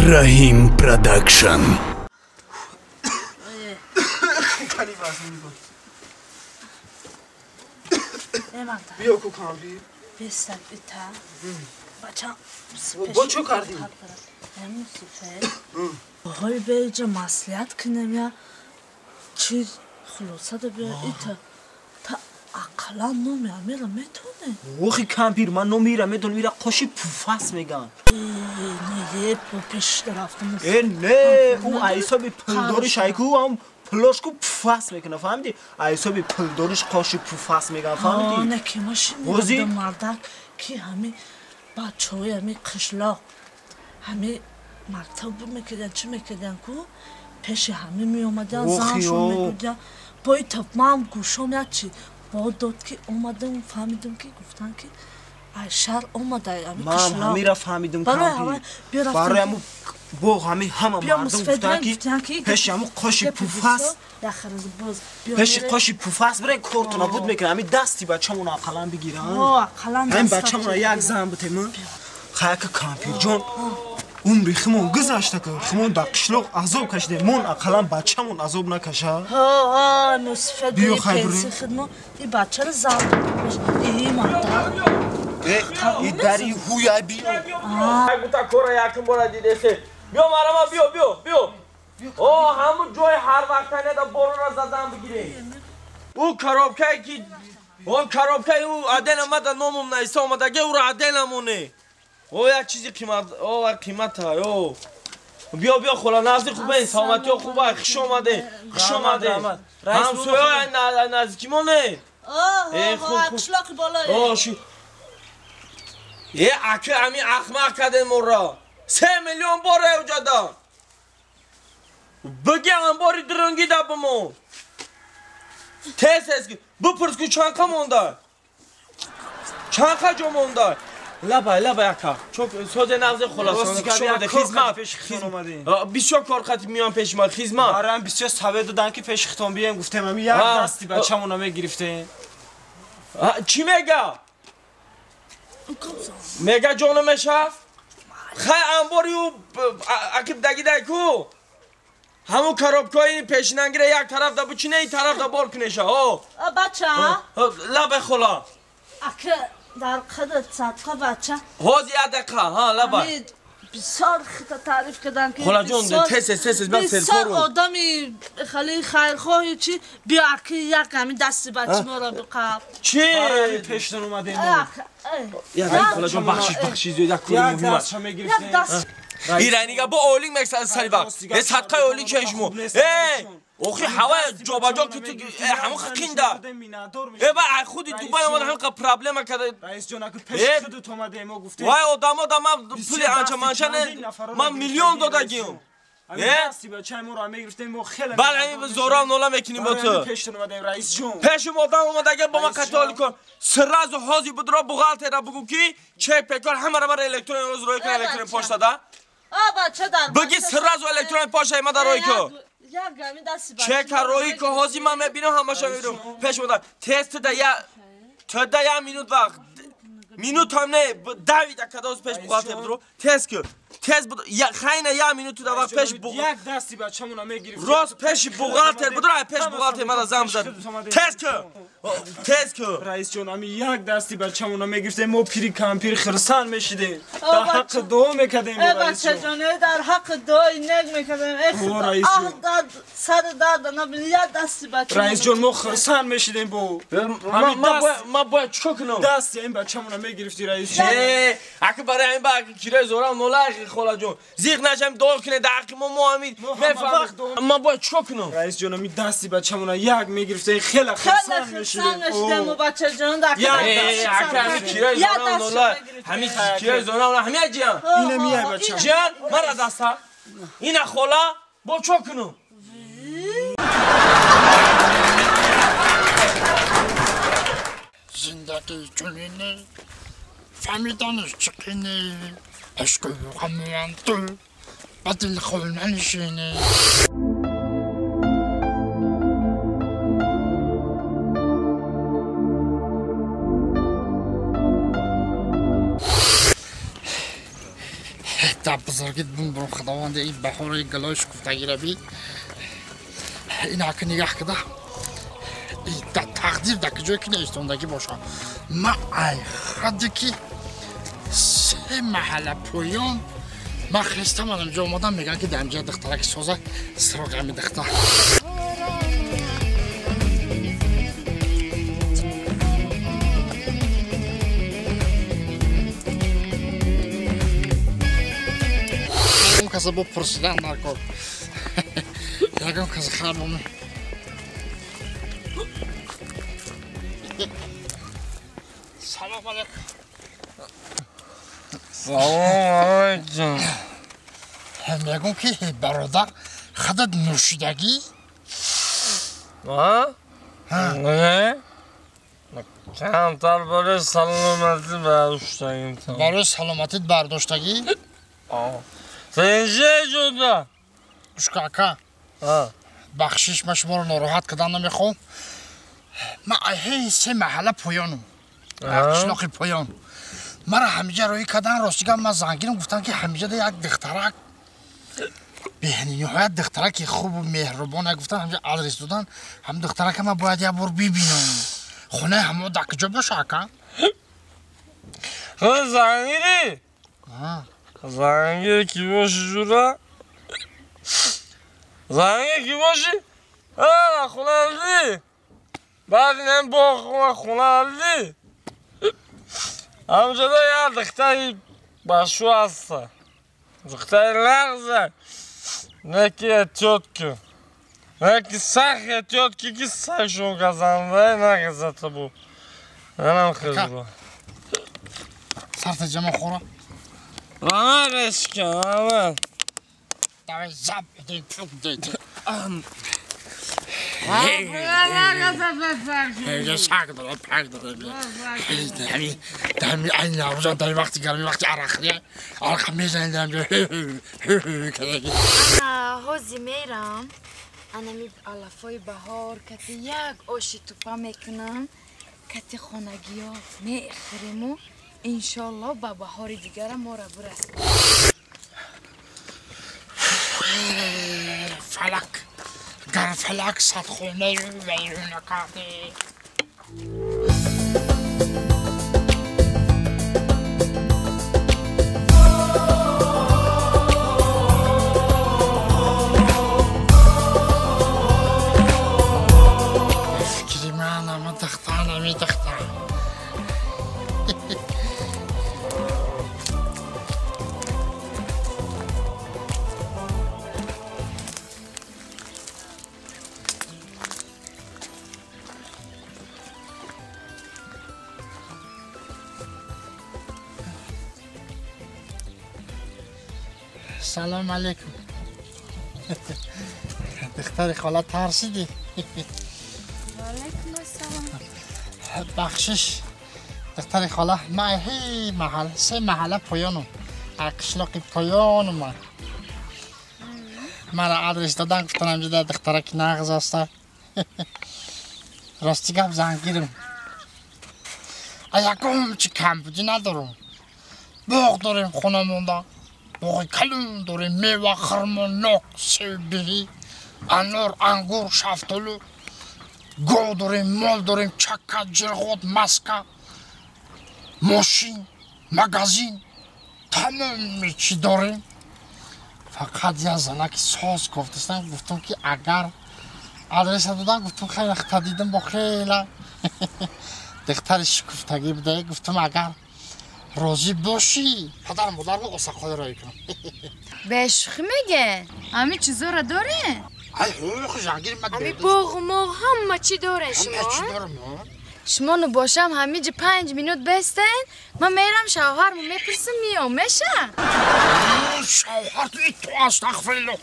Раҳим Продакшн. Биё ку кампир. Бо чӣ кардӣ? Ҳои беҷа маслиҳат кунем я чи хулоса да биё ита та ақаллан номи амира метоне. Охи кампир, ман номи ира медонам, ира қоши пуфас меган. Не, пеш рафтам. Э, не, ӯ ҳисоби пулдориш айку ам пулошку пуфас мекуна, фаҳмидӣ? Ҳисоби пулдориш қоши пуфас меган, фаҳмидӣ? Не, ки ма шинидам мардак ки ҳами бачаҳои ҳами қишлоқ ҳами мактаб мекардан, чӣ мекардан ку пеши ҳами меомадан, заншон мегуфтан. Бо ита ман гӯшом як чи бо дод ки омадам, фаҳмидам ки гуфтан ки ай шаҳр омада ҳами қишлоқ. Ман ҳамира фаҳмидам кампир. Барои ҳаму бо ҳами ҳама мардум гуфтан ки пеши ҳаму қоши пуфас, пеши қоши пуфас бирен кортона буд мекунам. Ҳами дасти бачамона ақаллан бигирам. Ҳамин бачамона як зан бутем. Хаяка кампирҷон, умри химон гузашта ки химон дар қишлоқ азоб кашидем, мон ақаллан бачамон азоб накаша. Ҳо, мусифат пенси хидмо и бачаро зан и мардак. И дари ҳуя биё. Гута кора якум бора дидесе. Биё марама, биё, биё, биё. О, ҳамун ҷои ҳар вақтане да борона задан бигирем. Ӯ коробкае ки он коробкаи ӯ аден омада номум наиса омадаге, ӯро аден амоне. О, як чизи қимат, о, қимата, о. Биё, биё, хола, назди хубе, саломатиё хубе, хуш омаде, хуш омаде. Ҳамсоя наздикимоне. О, қишлоқи болое. О, ши. Е, аки ами ахмақ кардем моро. 3 миллион бор эвҷада. Биги анбори дурунги да бимон. Тез тез бипурс ку чанқа монда. Чанқа ҷо монда. Лабай, лабай ака. Чок созе нағзе хулоса. Хизмат. Бисёр кор қати миён пеш ма хизмат. Барам бисёр саве додан ки пеши хитон бием, гуфтем ами як дасти бачамона мегирифтем. Чӣ мега? Мега ҷоно мешав? Хай анбори ӯ акиб дагидай ку. Ҳамун коробкаи пешинангира як тараф да бучине, ин тараф да бор кунеша. О. Бача. Лабай хола. Ака дар қадр садқа бача. Ҳози як дақиқа, ҳа, лабай. Бисёр хита таъриф кардан ки хола ҷон, тез тез тез ман бисёр одами хеле хайрхоҳи чи биё аки як ҳамин дасти бачи моро биқаб. Чи? Пештон омадем. Як хола ҷон, бахшиш, бахшиш, як кори муҳим аст. Иранига бо ойлик мексад сари вақт. Э, садқаи ойлик чешмо. Э, охи ҳава ҷобаҷо ки ту ҳамон қинда. Э, ба ай худи Дубай омада ҳамқа проблема карда. Раис ҷон, аку пеши худут омадем, мо гуфтем. Вай одамо да ман пули анча манча не, ман миллион додагим. Э? Дасти бачаи моро мегирифтем, мо хеле. Бал ҳамин зорам нола мекунем бо ту. Пештон омадем, раис ҷон. Пешим одам омадаге бо ман қатъ кун. Сразу ҳози будро бухгалтера бугу ки чек пекор ҳамаро мара электронӣ рӯз рӯй кун, электронӣ почта да. А бача дар. Буги сразу электронӣ почта ма дар рӯй ку. Як ҳамин дасти бача. Чека рӯй ку ҳози ман мебинам ҳамаша мебинам. Пеш омада тез ту да я ту да я минут вақт. Минут ҳам не, давид акадоз пеш бухгалтер будро. Тез ку. Тез буд, я хайна я минуту да вақт пеш буг. Як дасти бачамона мегирифт. Рост пеши бухгалтер будро, ай пеш бухгалтер мада зам зад. Тез ку. Тез ку. Раис ҷон, ами як дасти бачамона мегирифтем, мо пири кампир хирсан мешидем. Дар ҳаққи дуо мекардем. Э, бачаҷон, дар ҳаққи дуои нек мекардем. Э, худо, дад сар дад набин як дасти бача. Раис ҷон, мо хирсан мешидем бо. Ма бояд чикор кунам? Дасти ин бачамона мегирифти, раис ҷон. Э, аки барои ин ба кираи зорам нола хола ҷон. Зиқ нашам дуо кунед дар ҳаққи мо, мо ҳамин мефаҳмем. Ман бояд чикор кунам? Раис ҷон, ами дасти бачамона як мегирифтем, хеле хирсан мешидем. Мешидем бачаҷон дар ҳамин кираи зорам нола, ҳамин кираи зорам ҳамин ҷиан. Ина мияй бачам. Ҷиан, мара даста. Ина хола, бо чикор кунам? Зиндагӣ чунине, фаҳмиданаш чиқине, ишқу ғамуянту ба дилхона нишине. Да бузургит бумбурам худованди ин баҳори гулои шукуфтагиро би ин ака нигаҳ кида да тақдир да куҷое ки неистондагӣ боша ма ай хади ки се маҳалла поён ма хестам анамҷо омадам мегӯям ки дар инҷа духтараки соза сироғи ҳами духтар. Каса бо пурсидан дар кор ягон каса хаб оме. Салом алейкум. Салом алейкум. Мегӯм ки бародар худат нӯшидагӣ? А? Не? Камтар барои саломатӣ бардоштагим. Барои саломатит бардоштагӣ? Сенже ҷуда. Ушка ака. Бахшиш ман шуморо нороҳат кардан намехоҳам. Ман ҳей се маҳалла поёнам. Қишлоқи поён. Мара ҳамиҷа роҳӣ кардан ростига ман зангирам гуфтам ки ҳамиҷада як духтарак бениҳоят духтараки хубу меҳрубона гуфтан ҳамиҷа адрес додан ҳам духтарака ман бояд як бор бибинам. Хонаи ҳамо дар куҷо боша ака? Худ зангирӣ? Зангир ки боши ҷура? Зангир ки боши? Ана хона алди? Баъд инам боғ хона алди? Ҳамҷода як духтари башу ҳаста. Духтари лағза. Не ки эҳтиёт кун. Не ки сахт эҳтиёт ки ки сагшон газанда нагазата бу. Манам хизба. Сарта ҷама хӯра. Ама бешкан, ама. Давай зап, дай пук дай. Саг дора, пак дора. Дами ай наврӯза дар вақти гармӣ вақти арақхӯрӣ арақа мезанем дар ҷо. Ана ҳози мерам. Анами алафои баҳор кати як оши тупа мекунам, кати хонагиё мехӯриму иншолло ба баҳори дигара мора бурас. Фалак гар фалак садхонаи вайрона карди. Фикри ман ама духтар ами духтар. Салом алейкум. Духтари хола тарсидӣ? Ваалайкум ассалом. Бахшиш духтари хола, ман ҳей маҳал се маҳалла поёнам. Қишлоқи поёнам ман. Мара адрес додан гуфтан ҳамҷода духтараки нағз аста. Рости гап зангирам. Ягон чи камбудӣ надорам. Боғ дорем хона монда. Боғи калон дорем, мева, хурмо, нок, себ, анор, ангур, шафтолу. Гов дорем, мол дорем, чака, ҷирғот, маска, мошин, магазин. Тамоми чӣ дорем. Фақат як занаки соз гуфтастам, гуфтам ки агар адреса додам, гуфтам хеле хата дидам бо хела духтари шукуфтагӣ буда, гуфтам агар розӣ бошӣ падару модарро осақҳои роӣ кунам. Бешӯхӣ меге? Ҳамин чизоро дорем? Ай ҳуқуқи жангир ман ҳамин боғу моғ ҳама чӣ дорем шумо? Ҳама чӣ дорам? Шумо ну бошам ҳамиҷи 5 минут бестен, ман мерам шавҳарму мепурсам миём, меша? Шавҳар ту итто астағфируллоҳ.